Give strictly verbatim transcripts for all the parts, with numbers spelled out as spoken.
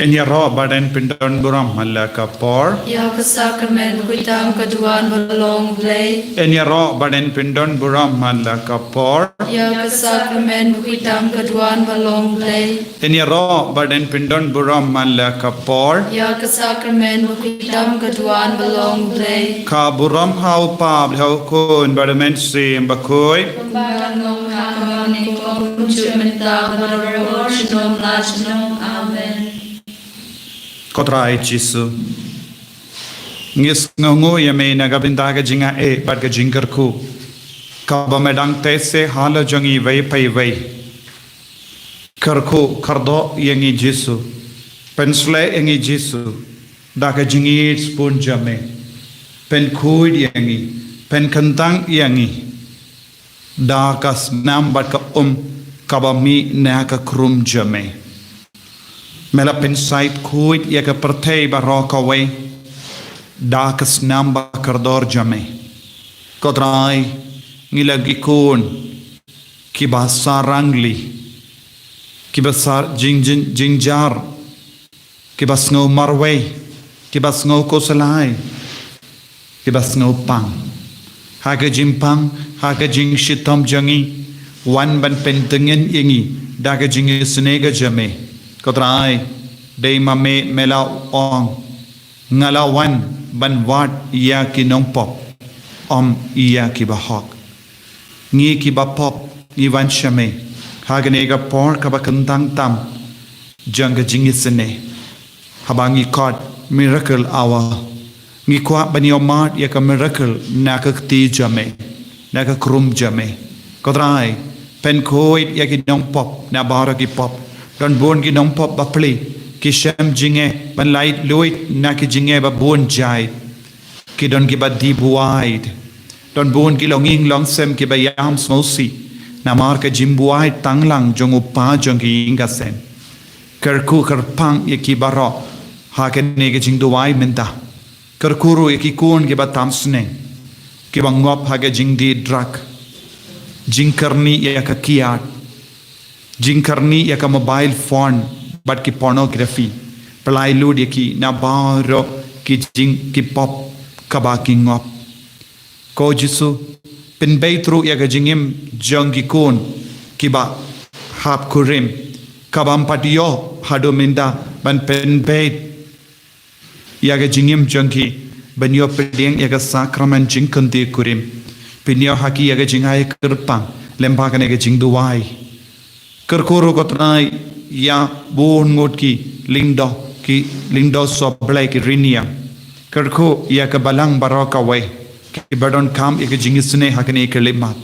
Yn ïaroh bad yn pyndon burom man la ka por. Ïa ka sakramen bakhuid tam ka duwan ba long U Blei. Yn ïaroh bad yn pyndon burom man la ka por. Ïa ka sakramen bakhuid tam ka duwan ba long U Blei. Yn ïaroh bad yn pyndon burom man la ka por. Ïa ka sakramen bakhuid tam ka duwan ba long U Blei. Ka burom ha U Kpa bad ha U Khun bad ha U Mynsiem Bakhuid. Kumba ka long ha ka mynnyngkong, kumjuh mynta bad baroh shi snem la shi snem. Amen. Ko Trai Jisu, ngi sngewnguh ïa me na ka bynta ka jingaiei bad ka jingkyrkhu kaba me dang teh seh halor jong ngi iwei pa iwei. Kyrkhu kyrdoh ïa ngi Jisu. Pynshlei ïa ngi Jisu da ka jingïeit sbun jong me. Pynkhuid ïa ngi, pynkyntang ïa ngi da ka snam bad ka um kaba mih na ka khrum jong me. Me la pynshait khuid ïa ka pyrthei baroh kawei da ka snam ba kordor jong me. Ko Trai, ngi la ki khun kiba sarangli, kiba sar jing, jing, jingjar, kiba sngew marwei, kiba sngew khuslai, kiba sngew pang. Ha ka jingpang, ha ka jingshitom jong ngi, wan ban pyntngen ïa ngi da ka jingisynei ka jong me. Ko Trai, dei ma me me la ong, nga la wan ban wad ïa ki nongpop, ym ïa kiba hok. Ngi kiba pop ngi wan sha me ha kane ka por kaba kyntang tam jong ka jingisynei. Haba ngi khot miracle hour, ngi kwah ban ïoh mad ïa ka miracle na ka kti jong me, na ka khrum jong me. Ko Trai, pynkhuid ïa ki nongpop na baroh ki pop. Don bun ki nongpop bapli ki shem jingeh ban lait luid na ki jingeh ba bun jait. Ki don kiba die buaid. Don bun ki longïing longsem kiba ïam sngewsih namar ka jingbuaid tang lang jong u kpa jong ki ïing ka sem. Kyrkhu kyrpang ïa ki baroh ha kane ka jingduwai mynta. Kyrkhu ruh ïa ki khun kiba tam sneng, kiba ngop ha ka jingdie drug, jingkyrni ïa ka kiad, jingkyrni ïa ka mobile phone bad ki pornography. Pynlait lut ïa ki na baroh ki jing, ki pop kaba ki ngop. Ko Jisu, pynbeit ruh ïa ka jingim jong ki khun kiba hap kurim, kaba ym pat ïoh haduh mynta ban pynbeit ïa ka jingim jong ki ban ïoh pdiang ïa ka sakramen jingkynthei kurim. Pynïoh ha ki ïa ka jingai kyrpang lyngba kane ka jingduwai. Kyrkhu ruh ko Trai ïa bun ngut ki lyngdoh, ki lyngdoh sohblei, ki riewniam. Kyrkhu ïa ka balang baroh kawei kiba donkam ïa ka jingisynei ha kane ka khyllipmat.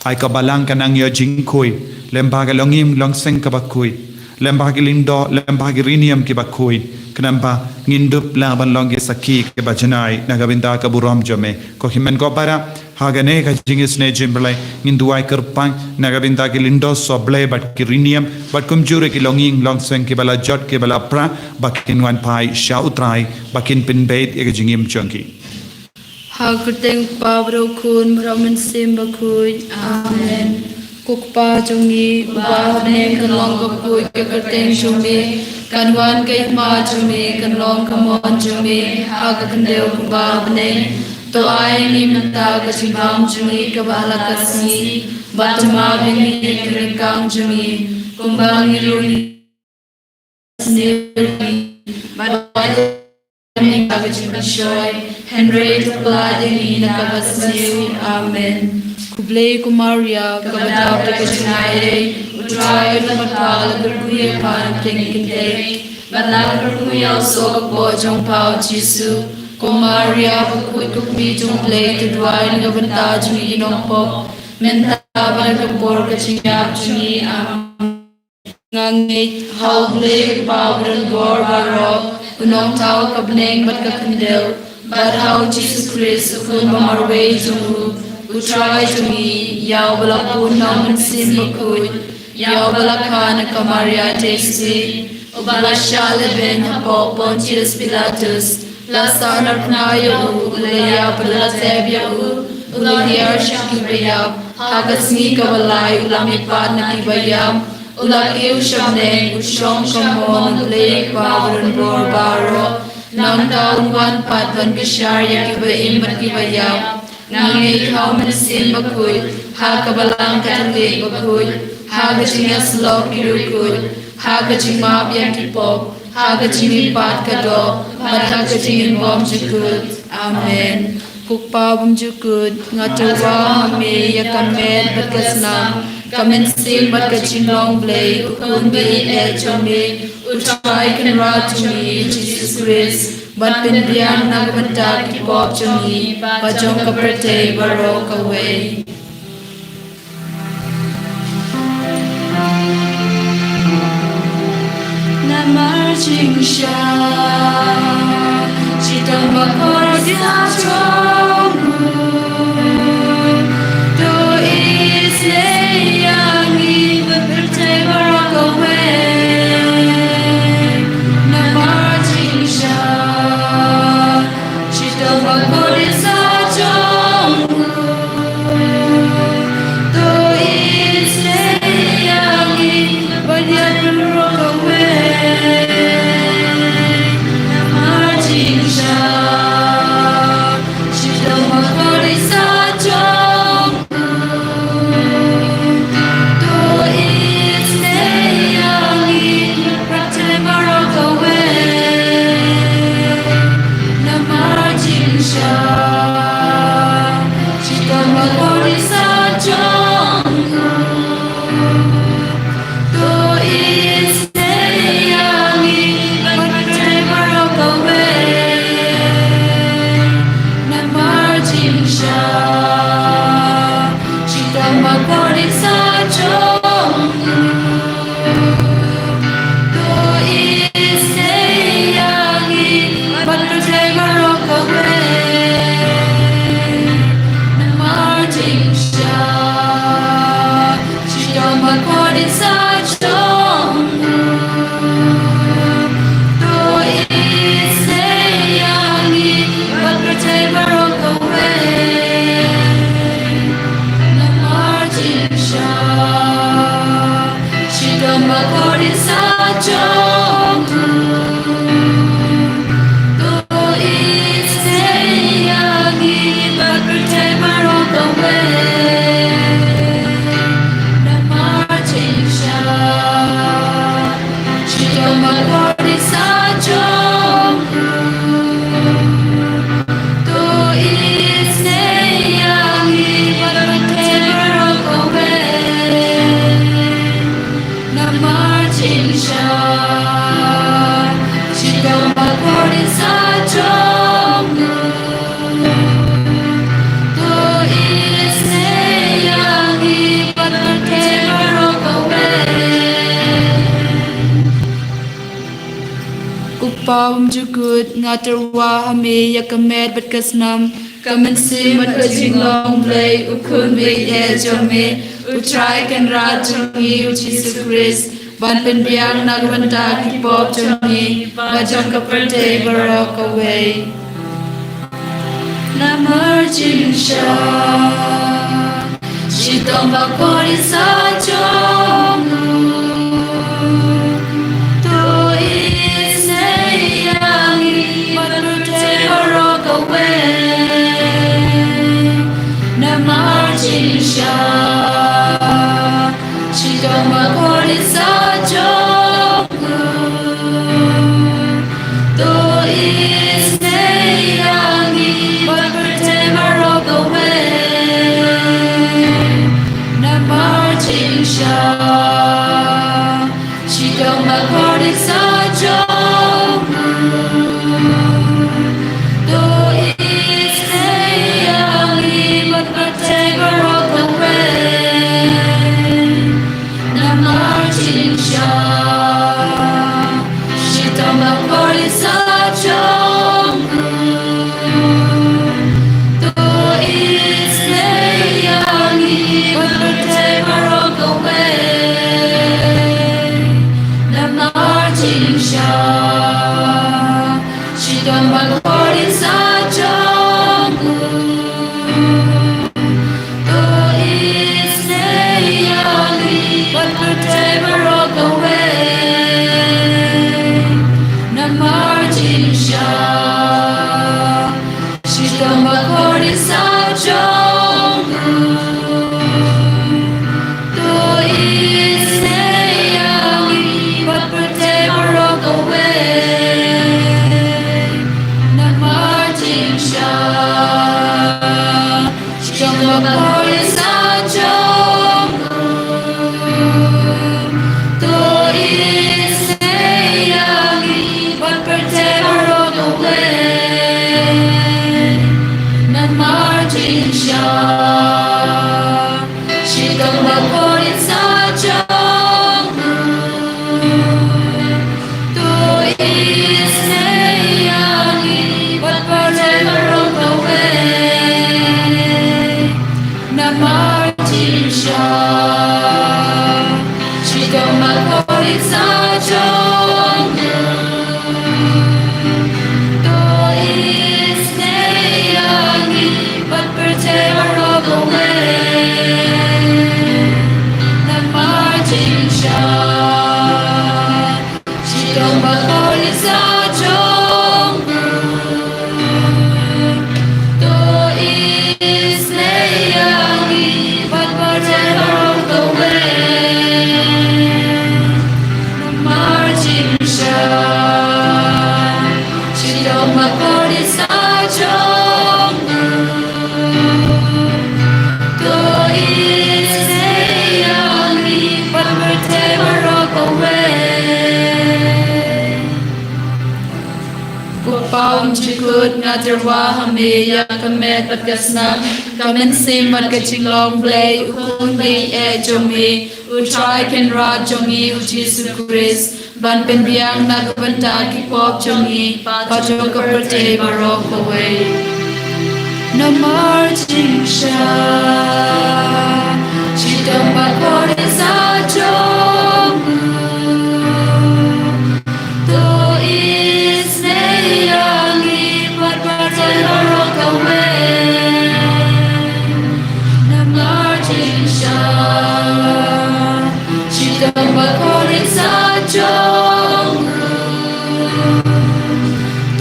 Ai ka balang ka nang ïoh jingkhuid lyngba ka longïing longsem kaba khuid, lyngba ki lyngdoh, lyngba ki riewniam kiba khuid. Khnang ba ngin dup lah ban long ki sakhi kiba janai na ka bynta ka burom jong me. Ko hynmen ko para, ha kane ka jingisynei jong U Blei ngin duwai kyrpang na ka bynta ki lyngdoh sohblei bad ki riewniam bad kumjuh ruh ki longïing longsem kiba la jot, kiba la pra, ba kin wan phai sha U Trai, ba kin pynbeit ïa ka jingim jong ki. Ha ka kyrteng U Kpa bad U Khun bad U Mynsiem Bakhuid. Amen. Ko Kpa jong ngi uba ha bneng, kan long bakhuid ka kyrteng jong me, kan wan ka hima jong me, kan long ka mon jong me ha ka khyndew kumba ha bneng. To ai ngi mynta ka jingbam jong ngi kaba ha la ka sngi, bad to map ïa ngi ki ryngkang jong ngi, kumba ngi ruh ngi Bad wat ïa ngi ha ka jingpynshoi, hynrei to pynlait ïa ngi na kaba sniew. Amen. Khublei ko Maria, kaba dap da ka jingaiei, U Trai u don bad pha, la kyrkhu ïa pha na pdeng ki kynthei, bad la kyrkhu ïa u soh ka kpoh jong pha U Jisu. Ko Maria bakhuid, ka kmie jong U Blei, to duwai na ka bynta jong ngi ki nongpop, mynta bad ha ka por ka jingïap jong ngi. Amen. Nga ngeit ha U Blei U Kpa uba don bor baroh, U Nongthaw ka bneng bad ka khyndew, bad ha U Jisu Khrist U Khun ba marwei jong U, U Trai jong ngi, ïa uba la bun na U Mynsiem Bakhuid, ïa uba la kha na ka Maria Theisotti, uba la shah lehbeiñ hapoh Pontius Pilatus, la sahnarphna ïa U, la ïap bad la tep ïa U, U la hiar sha kiba ïap, ha ka sngi kaba lai U la mihpat na kiba ïap, U la kiew sha bneng, u shong sha mon U Blei Kpa Badonbor baroh. Nangta un wan pat ban bishar ïa kiba im bad kiba ïap. Nga ngeit ha U Mynsiem Bakhuid, ha ka Balang Katholik bakhuid, ha ka jingïasyllok ki riewkhuid, ha ka jingmap ïa ki pop, ha ka jingmihpat ka doh, bad ha ka jingim bymjukut. Amen. Ko Kpa bymjukut, nga tyrwa ha me ïa ka met bad ka snam, ka mynsiem bad ka jinglong Blei, U Khun ba ïeit jong me, U Trai Kynrad jong ngi, U Jisu Khrist, ban pynbiang na ka bynta ki pop jong ngi bad jong ka pyrthei baroh kawei. Namar jingshai shitom bakordit sa jong u, to isynei ïa ngi bad ka pyrthei baroh kawei. Namar jingshai shitom bakordit sa jong u, to isynei ïa ngi bad ïa baroh kawei. Namar jingshai shitom bakordit sa jong u, to isynei ïa ngi bad ka pyrthei baroh kawei. Namar jingshai shitom bakordit sa jong u, to isynei ïa ngi bad ka pyrthei baroh kawei. Namar jingshai shitom bakordit sa jong u, to isynei ïa ngi bad ka pyrthei baroh kawei. Namar jingshai shitom bakordit sa jong u, to isynei ïa ngi bad ka pyrthei baroh kawei. Namar jingshai shitom bakordit sa jong u, to isynei ïa ngi bad ka pyrthei baroh kawei. Namar jingshai shitom bakordit sa jong u, to isynei ïa ngi bad ka pyrthei baroh kawei. Namar jingshai shitom bakordit sa jong u, to isynei ïa ngi bad ka pyrthei baroh kawei. Ko Kpa bymjukut, nga tyrwa ha me ïa ka met bad ka snam, ka mynsiem bad ka jinglong Blei, U Khun ba ïeit jong me, U Trai Kynrad jong ngi, U Jisu Khrist, ban pynbiang na ka bynta ki pop jong ngi bad jong ka pyrthei baroh kawei. Namar jingshai shitom bakordit sa jong u, to isynei ïa ngi bad ka pyrthei baroh kawei. Namar jingshai shitom bakordit sa jong u, to isynei ïa ngi bad ka pyrthei baroh kawei. Namar jingshai shitom bakordit sa jong u, to isynei ïa ngi bad ka pyrthei baroh kawei. Namar jingshai Bakor ïa sa jong u. To isynei ïa ngi bad pyrthei baroh kawei. Namar jingshisha. Shitom bakor ïa sa jong u. To isynei ïa ngi bad pyrthei baroh kawei. Namar jingshisha. Shitom bakor ïa sa jong u. To isynei ïa ngi bad pyrthei baroh kawei. Namar jingshisha. Shitom bakor ïa sa jong u. To isynei ïa ngi bad pyrthei baroh kawei. Namar jingshisha. Shitom bakor ïa sa jong u. To isynei ïa ngi bad pyrthei baroh kawei. Ko Pa u jingkut, nga tyrwa ha me ïa ka met bad ka snam, ka mynsiem bad ka jinglong Blei, U Khun baieit jong me, U Trai Kynrad jong ngi U Jisu Khrist, ban pynbiang na ka bynta ki pop jong ngi, bad jong ka pyrthei baroh kawei. Namar jingshisha. Shitom bakor ïa sa jong u. To isynei ïa ngi bad pyrthei baroh kawei. Namar jingshisha. Shitom bakor ïa sa jong u.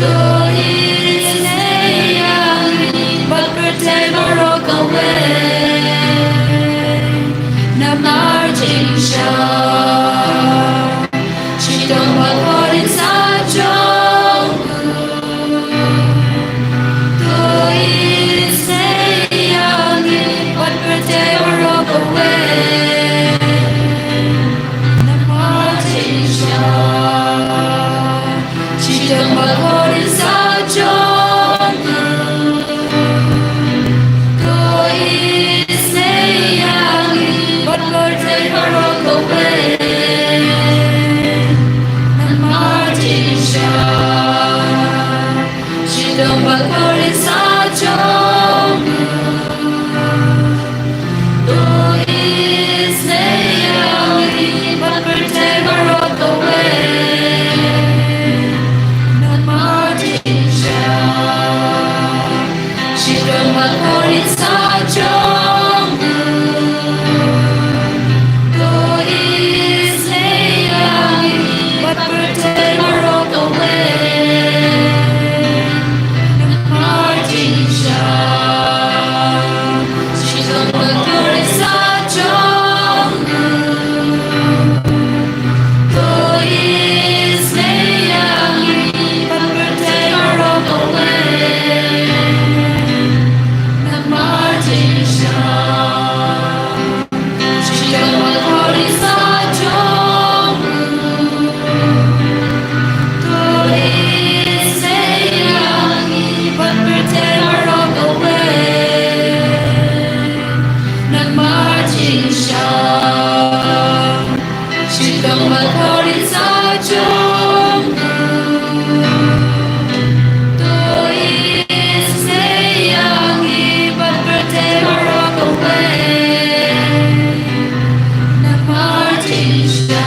To isynei ïa ngi bad pyrthei baroh kawei. Namar jingshisha. Shitom bakor ïa sa jong u. To isynei ïa ngi bad pyrthei baroh kawei. Namar jingshisha. Shitom bakor ïa sa jong u. To isynei ïa ngi bad pyrthei baroh kawei. Namar jingshisha. Shitom bakor ïa sa jong u. To isynei ïa ngi bad pyrthei baroh kawei. Namar jingshisha. Shitom bakor ïa sa jong u. To isynei ïa ngi bad pyrthei baroh kawei. Namar jingshisha. Shitom bakor ïa sa jong u. To isynei ïa ngi bad pyrthei baroh kawei. Namar jingshisha. Shitom bakor ïa sa jong u. To isynei ïa ngi bad pyrthei baroh kawei. Namar jingshisha. Shitom bakor ïa sa jong u. To isynei ïa ngi bad pyrthei baroh kawei. Namar jingshisha.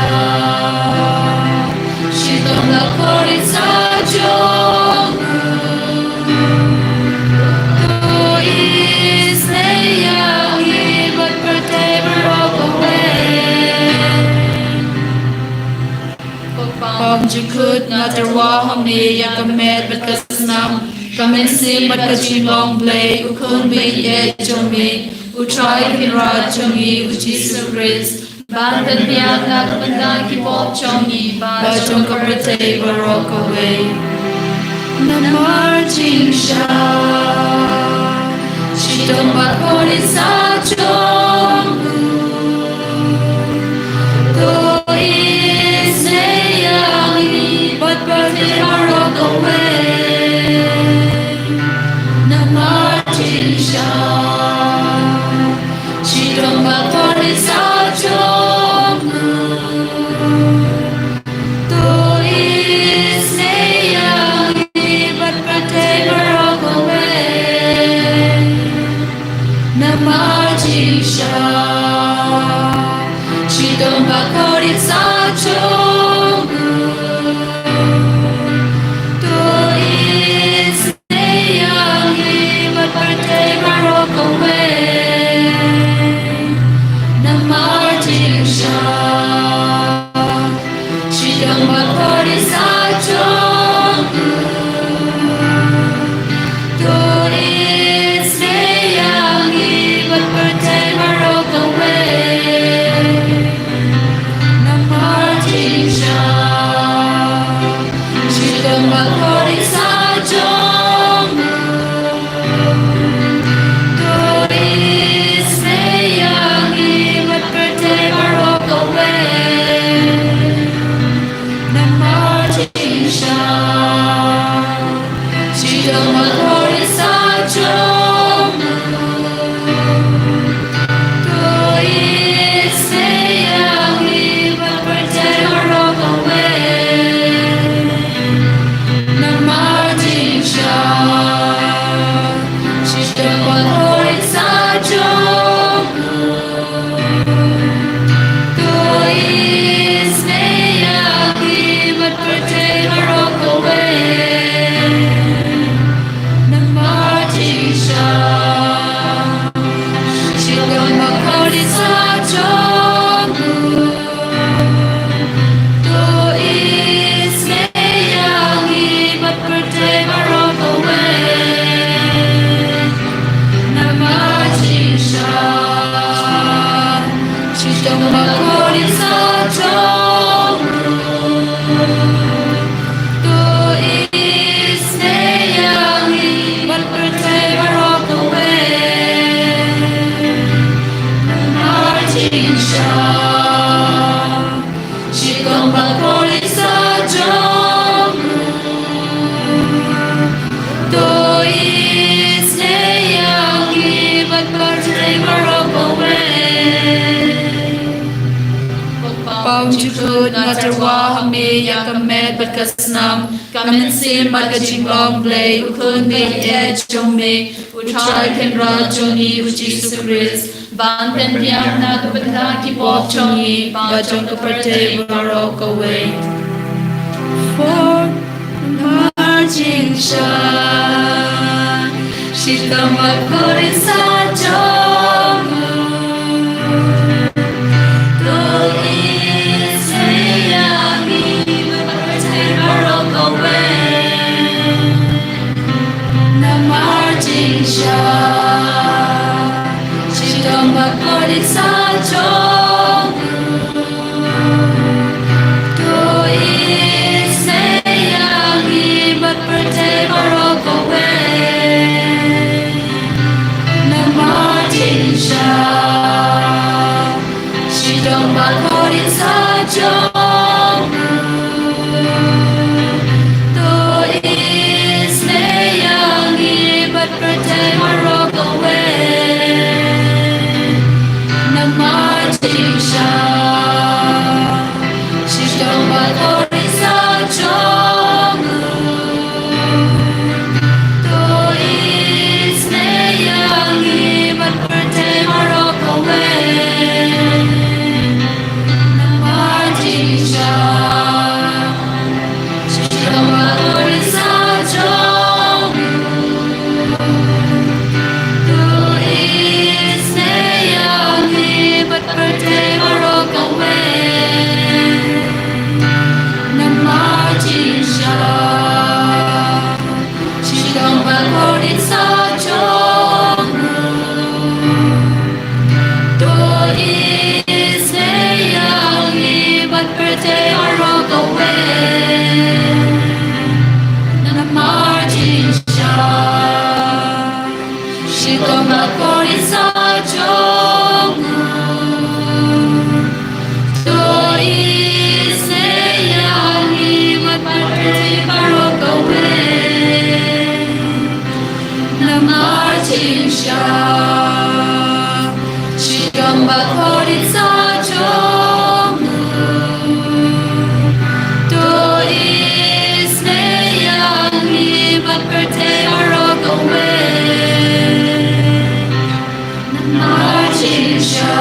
Shitom bakor ïa sa jong u. To isynei ïa ngi bad pyrthei baroh kawei. Ko Pa u jingkut, nga tyrwa ha me ïa ka met bad ka snam, ka mynsiem bad ka jinglong Blei, U Khun baieit jong me, U Trai Kynrad jong ngi U Jisu Khrist, ban pynbiang na ka bynta ki pop jong ngi bad jong ka pyrthei baroh kawei. Namar jingshisha. Shitom ba kordit sa jong u. To isynei ïa ngi bad pyrthei baroh kawei. Namar jingshisha. Shitom ba kordit sa jong u. To isynei ïa ngi bad pyrthei baroh kawei. Namar jingshisha. Shitom ba kordit sa jong u. To isynei ïa ngi bad pyrthei baroh kawei. Namar jingshisha. Shitom ba kordit sa jong u. To isynei ïa ngi bad pyrthei baroh kawei. Namar jingshisha. Shitom ba kordit sa jong u. To isynei ïa ngi bad pyrthei baroh kawei. Namar jingshisha. Shitom ba kordit sa jong u. To isynei ïa ngi bad pyrthei baroh kawei. Namar jingshisha. Shitom ba kordit sa jong u. To isynei ïa ngi bad pyrthei baroh kawei. Namar jingshisha. Shitom ba kordit sa jong u. To isynei ïa ngi bad pyrthei baroh kawei. Namar jingshisha. Shitom ba kordit sa jong u. To isynei ïa ngi bad pyrthei baroh kawei. Namar jingshisha. Shitom ba kordit sa jong u. To isynei ïa ngi bad pyrthei baroh kawei. Ko Pa u jingkhuid, nga tyrwa ha me ïa ka met bad ka snam, ka mynsiem bad ka jinglong Blei, u khun baieit jong me, U Trai Kynrad jong ngi U Jisu Khrist, ban pynbiang na ka bynta ki pop jong ngi bad jong ka pyrthei baroh kawei. For namar jingshisha, shitom ba kordit sa jong u. To isynei ïa ngi bad pyrthei baroh kawei. Namar jingshisha, shitom ba kordit sa jong u. To isynei ïa ngi bad pyrthei baroh kawei. Namar jingshisha, shitom ba kordit sa jong u. To isynei ïa ngi bad pyrthei baroh kawei. Namar Ba kordit sa jong u. To isynei ïa ngi bad pyrthei baroh kawei. Namar jingshisha.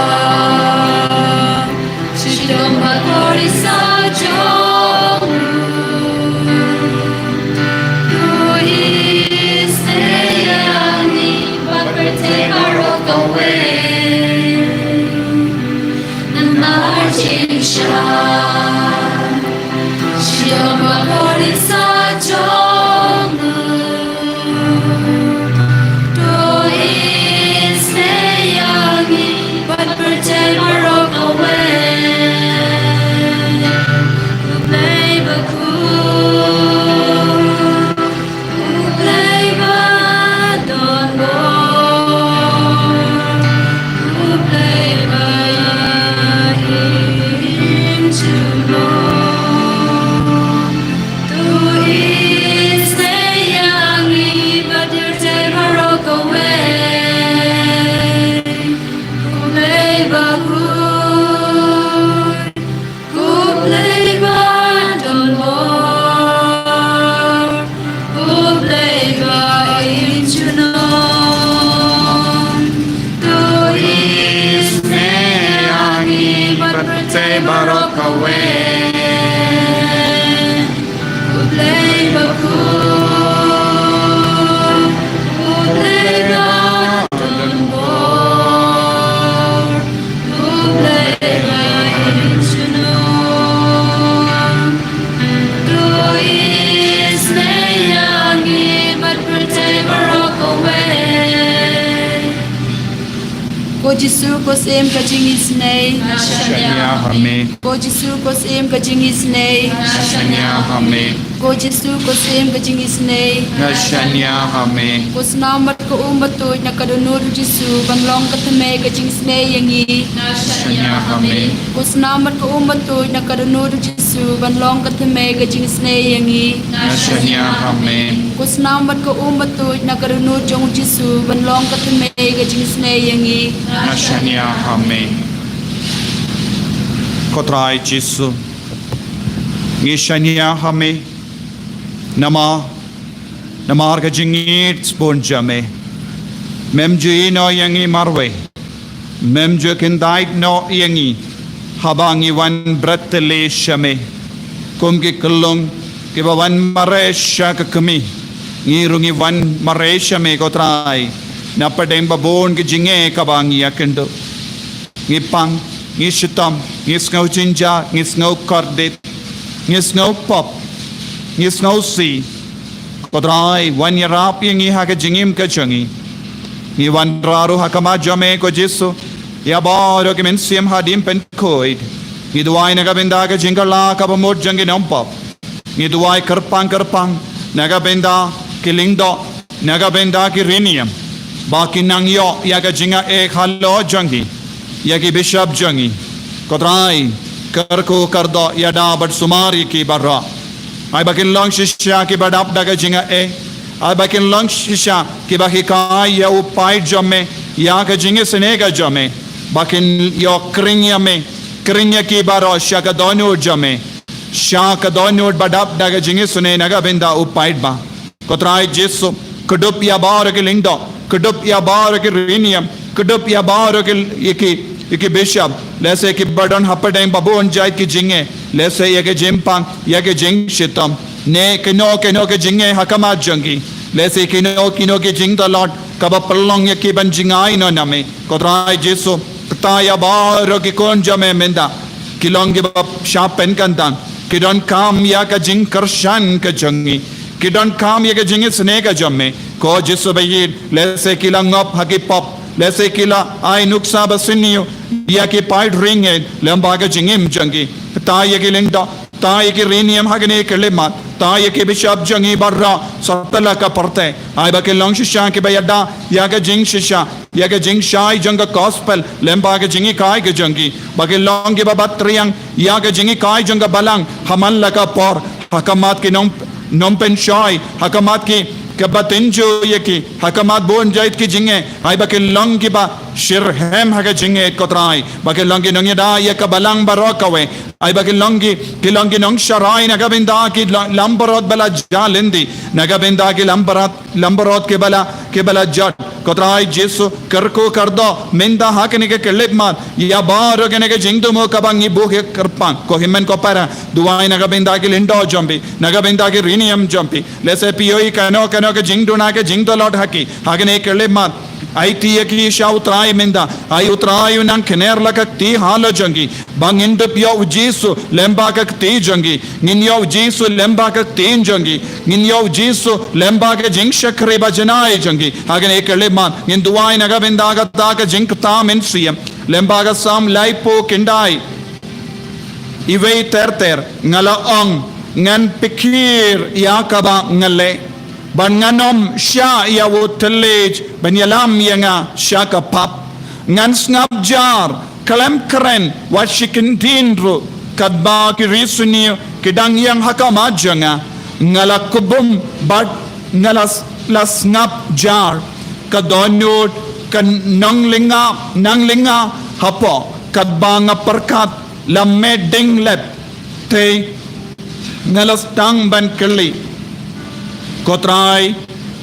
Shitom ba kordit sa jong u. To isynei ïa ngi bad pyrthei baroh kawei. Namar jingshisha. Shitom ba kordit sa jong u. To isynei ïa ngi bad pyrthei baroh kawei. U Blei bakhuid. U Blei ba don bor. U Blei ba im junom. To isynei ïa ngi bad pyrthei baroh kawei. U Blei bakhuid. U Blei ba don bor. U Blei ba im junom. To isynei ïa ngi bad pyrthei baroh kawei. U Blei bakhuid. U Blei ba don bor. U Blei ba im junom. To isynei ïa ngi bad pyrthei baroh kawei. Ko Jisu, ko Syiem ka jingisynei. Nga shaniah ha me. Ko Jisu, ko Syiem ka jingisynei. Nga shaniah ha me. Ko Jisu, ko Syiem ka jingisynei. Nga shaniah ha me. Ko snam bad ka um batuid na ka dohnud u Jisu ban long ka thymmei ka jingisynei ïa ngi. Nga shaniah ha me. Ko snam bad ka um batuid na ka dohnud u Jisu ban long ka thymmei ka jingisynei ïa ngi. Nga shaniah ha me. Ko snam bad ka um batuid na ka dohnud jong u Jisu ban long ka thymmei ka jingisynei ïa ngi. Nga shaniah ha me. Ko Trai Jisu, ngi shaniah ha me. Namar, namar ka jingïeit sbun jong me. Mem ju ïehnoh ïa ngi marwei. Mem ju kyntait noh ïa ngi haba ngi wan bret tylli sha me. Kum ki khyllung kiba wan mareh sha ka kmie, ngi ruh ngi wan mareh sha me, ko Trai, na pdeng ba bun ka jingeh kaba ngi ïakynduh. Ngi pang, ngi shitom, ngi sngew jynjar, ngi sngew kordit, ngi sngew pop, ngi sngew sih. Ko Trai, wan ïarap ïa ngi ha ka jingim ka jong ngi. Ngi wanrah ruh ha khmat jong me, ko Jisu, ïa baroh ki mynsiem hadien pynkhuid. Ngi duwai na ka bynta ka jingkylla kaba mut jong ki nongpop. Ngi duwai kyrpang kyrpang na ka bynta ki lyngdoh, na ka bynta ki riewniam, ba kin nang ïoh ïa ka jingaiei halor jong ki ïa ki bishop jong ngi. Ko Trai, kyrkhu kyrdoh, ïada bad sumar ïa ki baroh. Ai ba kin long shisha kiba dap da ka jingaiei. Ai ba kin long shisha kiba hikai ïa u paid jong me, ïa ka jingisynei ka jong me. Ba kin ïoh khring ïa me, khring ïa ki baroh sha ka dohnud jong me, sha ka dohnud ba dap da ka jingisynei na ka bynta u paidbah. Ko Trai Jisu, kdup ïa baroh ki lyngdoh, kdup ïa baroh ki riewniam, kdup ïa baroh ki, ïa ki, ïa ki bishop, lehse kiba don hapdeng ba bun jait ki jingeh, lehse ïa ki jingpang, ïa ki jingshitom, ne kino kino ki jingeh ha khmat jong ki, lehse kino kino ki jingtlot kaba pynlong ïa ki ban jingai noh na me. Ko Trai Jisu, kata ïa baroh ki khun jong me mynta ki long kiba shah pynkyntang, ki donkam ïa ka jingkyrshan ka jong ngi, ki donkam ïa ka jingisynei ka jong me. Ko Jisu ba ïeit, lehse ki la ngop ha ki pop, lehse ki la ai nuksa ba sniew ïa ki paid ri ngeit lem bad ka jingim jong ki. Kata ïa ki lyngdoh, kata ïa ki riewniam ha kane ka khyllipmat, kata ïa ki bishop jong ngi baroh satlak ka pyrthei. Ai ba kin long shisha kiba ïada ïa ka jingshisha, ïa ka jingshai jong ka gospel lem bad ka jinghikai ka jong ki, ba kin long kiba bat triang ïa ka jinghikai jong ka balang ha man la ka por, ha khmat ki nong, nongpynshoi, ha khmat ki, kiba tynjuh ïa ki, ha khmat bun jait ki jingeh. Ai ba kin long kiba shitrhem ha ka jingngeit, ko Trai, ba kin long ki nongïada ïa ka balang baroh kawei. Ai ba kin long ki, kin long ki nongsharai na ka bynta ki la-, langbrot ba la jia lynti, na ka bynta ki langbrot, langbrot kiba la, kiba la jot. Ko Trai Jisu, kyrkhu kyrdoh mynta ha kane ka khyllipmat ïa baroh kane ka jingthmu kaba ngi buh kyrpang. Ko hynmen ko para, duwai na ka bynta ki lyngdoh jong phi, na ka bynta ki riewniam jong phi. Lehse phi ïohi kano kano ka jingduna ka jingtlot ha ki, ha kane ka khyllipmat. Aiti ïa ki sha u Trai mynta. Ai u Trai u nang kner la ka kti halor jong ki, ba ngin dup ïa u Jisu lyngba ka kti jong ki. Ngin ïa u Jisu lyngba ka ktien jong ki. Ngin ïa u Jisu lyngba ka jingshakri ba janai jong ki. Ha kane ka khyllipmat ngin duwai na ka bynta kata ka jingkyrta mynsiem. Lyngba ka Salm laiphew khyndai, iwei ter ter, nga la ong, ngan pynkiew ïa kaba nga leh, bad ngan ym shah ïa u thylliej ban ïalam ïa nga sha ka pap. Ngan sngap jar khlem kren wat shi kyntien ruh, katba ki riewsniew ki dang ïeng ha khmat jong nga. Nga la kbuh bad nga la, la sngap jar. Ka dohnud ka nang lyngngoh, nang lyngngoh hapoh, katba nga pyrkhat la mih ding lep. Te nga la sdang ban kylli, ko Trai,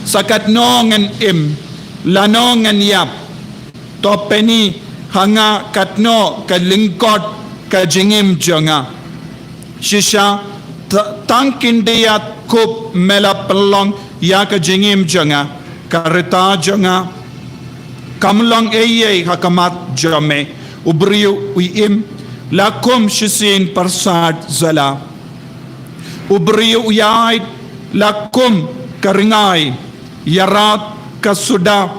sa katno ngan im, lano ngan ïap? To pyni ha nga katno ka lyngkot ka jingim jong nga. Shisha, ta-, tang khyndiat khup me la pynlong ïa ka jingim jong nga. Ka rta jong nga kam long ei ei ha khmat jong me. U briew u im la kum shisien pyrsad jala. U briew u ïaid la kum ka ryngai, ïarap ka suda,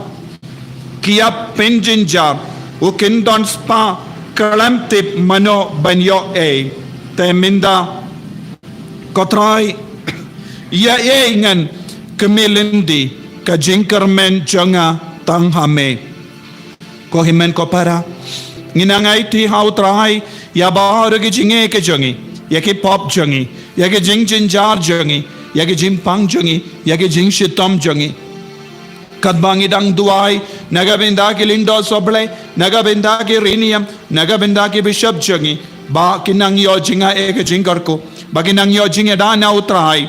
ki ïap pynjynjar, u kyndon spah, khlem tip mano ban ïoh ei. Te mynta, ko Trai, ïa ei ngan kmie lynti, ka jingkyrmen jong nga tang ha me. Ko hynmen ko para, ngi nang aiti ha u Trai ïa baroh ki jingeh ki jong ngi, ïa ki pop jong ngi, ïa ki jingjynjar jong ngi, ïa ki jingpang jong ngi, ïa ki jingshitom jong ngi. Katba ngi dang duwai na ka bynta ki lyngdoh sohblei, na ka bynta ki riewniam, na ka bynta ki bishop jong ngi, ba kin nang ïoh jingaiei ka jingkyrkhu, ba kin nang ïoh jingïada na u Trai.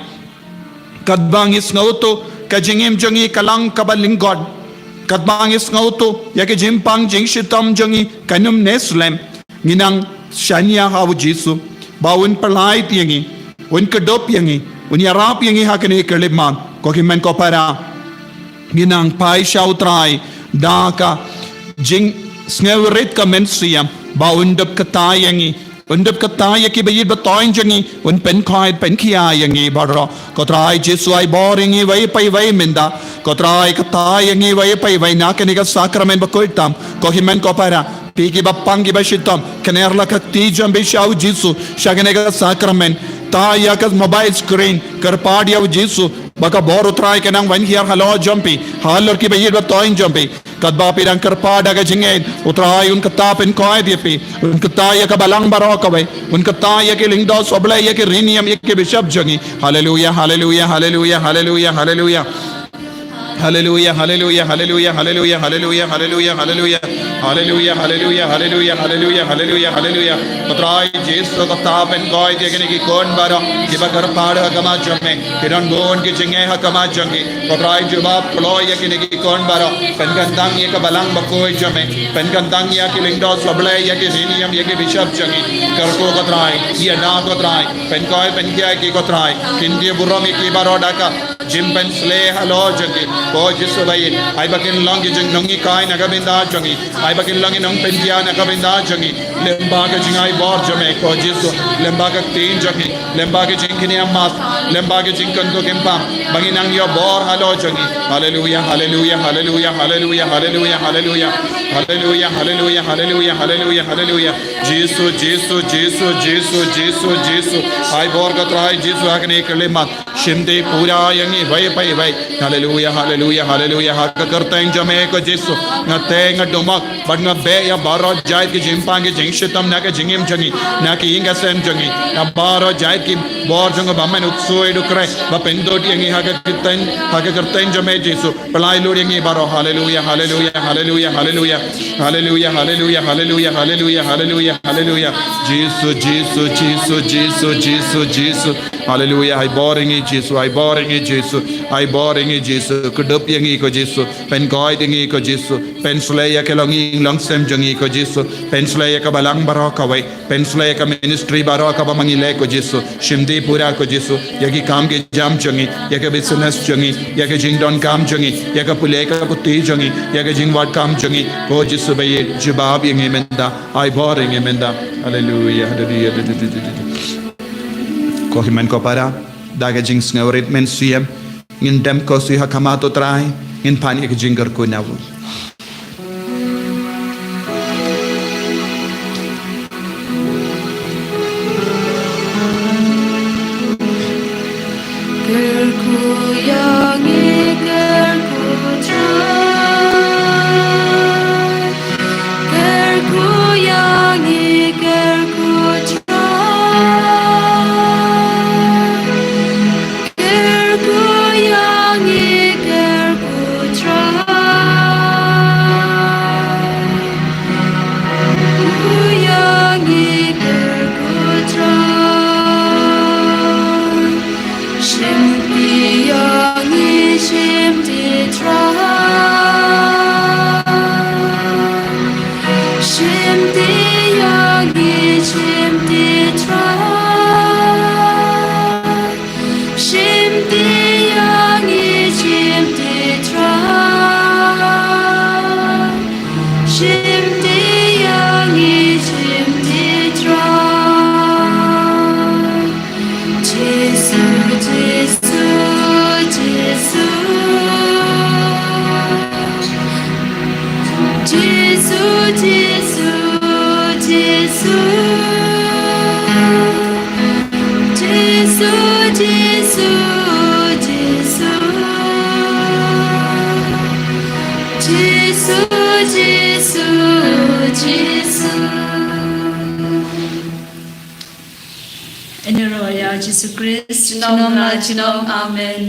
Katba ngi sngewthuh ka jingim jong ngi ka long kaba lyngkot, katba ngi sngewthuh ïa ka jingpang jingshitom jong ngi kan ym neh slem, ngi nang shaniah ha u Jisu ba un pyllait ïa ngi, un kdup ïa ngi, un ïarap ïa ngi ha kane ka khyllipmat. Ko hynmen ko para, ngi nang phai sha u Trai da ka jingsngewrit ka mynsiem ba un dup kata ïa ngi, un dup kata ïa ki ba ïeit ba thoiñ jong ngi, un pynkhuid pynkhia ïa ngi baroh. Ko Trai Jisu, ai bor ïa ngi iwei pa iwei mynta. Ko Trai, kata ïa ngi iwei pa iwei na kane ka sakramen bakhuid tam. Ko hynmen ko para, phi ki ba pang ki ba shitom, kner la ka kti jong phi sha u Jisu sha kane ka sakramen. Kta ïa ka mobile screen, kyrpad ïa u Jisu ba ka bor u Trai kan nang wan hiar halor jong phi, halor ki ba ïeit ba thoiñ jong phi. Katba phi dang kyrpad ha ka jingngeit, u Trai un kata pynkhuid ïa phi, un kata ïa ka balang baroh kawei, un kata ïa ki lyngdoh sohblei, ïa ki riewniam, ïa ki bishop jong ngi. Haleluia, haleluia, haleluia, haleluia, haleluia. Haleluia, haleluia, haleluia, haleluia, haleluia, haleluia, haleluia. Haleluia, haleluia, haleluia, haleluia, haleluia, haleluia. Ko Trai Jisu, kata pynkhuid ïa kine ki khun baroh kiba kyrpad ha khmat jong me, ki don bun ki jingeh ha khmat jong ki. Ko Trai, jubab kloi ïa kine ki khun baroh, pynkyntang ïa ka balang bakhuid jong me, pynkyntang ïa ki lyngdoh sohblei, ïa ki riewniam, ïa ki bishop jong ngi. Kyrkhu ko Trai, ïada ko Trai, pynkhuid pynkhia ïa ki ko Trai, kyntiew burom ïa ki baroh da ka jingpynshlei halor jong ki. Ko Jisu ba ïeit, ai ba kin long ki jing nonghikai na ka bynta jong ngi, ai ba kin long ki nongpynthiah na ka bynta jong ngi. Lyngba ka jingai bor jong me ko Jisu, lyngba ka ktien jong ngi, lyngba ka jingkynmaw, lyngba ka jingkyntu kynpang, ba ngin nang ïoh bor halor jong ngi. Haleluia, haleluia, haleluia, haleluia, haleluia, haleluia. Haleluia, haleluia, haleluia, haleluia, haleluia. Jisu, Jisu, Jisu, Jisu, Jisu, Jisu. Ai bor ko Trai Jisu ha kane ka khyllipmat. Shim te pura ïa ngi iwei pa iwei. Haleluia, haleluia, haleluia. Ha ka kyrteng jong me ko Jisu, nga teh nga dumok bad nga beh ïa baroh jait ki jingpang ki jingshitom na ka jingim jong ngi, na ka ïing ka sem jong ngi, na baroh jait ki bor jong nga ba men u ksuid u khreh ba pyndud ïa ngi ha ka kyrteng, ha ka kyrteng jong me Jisu. Pynlait lut ïa ngi baroh. Haleluya, haleluya, haleluya, haleluya. Haleluya, haleluya, haleluya, haleluya, haleluya, haleluya. Jisu, Jisu, Jisu, Jisu, Jisu, Jisu. Haleluya, ai bor ïa ngi Jisu, ai bor ïa ngi Jisu, ai bor ïa ngi Jisu. Kdup ïa ngi ko Jisu, pynkoit ïa ngi ko Jisu. Pynshlei ïa ka longïing longsem jong ngi ko Jisu. Pynshlei ïa ka balang baroh kawei. Pynshlei ïa ka ministry baroh kaba ma ngi leh ko Jisu. Shim dih pura ko Jisu. Ïa ki kam ki jam jong ngi, ïa ka business jong ngi, ïa ka jingdonkam jong ngi, ïa ka pule ka puthi jong ngi, ïa ka jingwad kam jong ngi. Ko Jisu ba ïeit, jubab ïa ngi mynta. Ai bor ïa ngi mynta. Haleluya, haleluya, haleluya. Ko hynmen ko para, da ka jingsngewrit mynsiem, ngin dem ko shuh ha khmat U Trai, ngin pan ïa ka jingkyrkhu na u. Kyrkhu ïa ngi, kyrkhu Trai. Kyrkhu ïa ngi, kyrkhu Trai. Kyrkhu ïa ngi, kyrkhu Trai. Kyrkhu ïa ngi, kyrkhu Trai. Shim dih ïa ngi, shim dih Trai. Shim dih ïa ngi, shim dih Trai. Shim dih ïa ngi, shim dih Trai. Shim dih ïa ngi, shim dih Trai. Jisu, Jisu, Jisu. Jisu, Jisu, Jisu. Jisu, Jisu, Jisu. Jisu, Jisu, Jisu. Ïaroh ïa u Jisu Khrist, junom la junom, amen.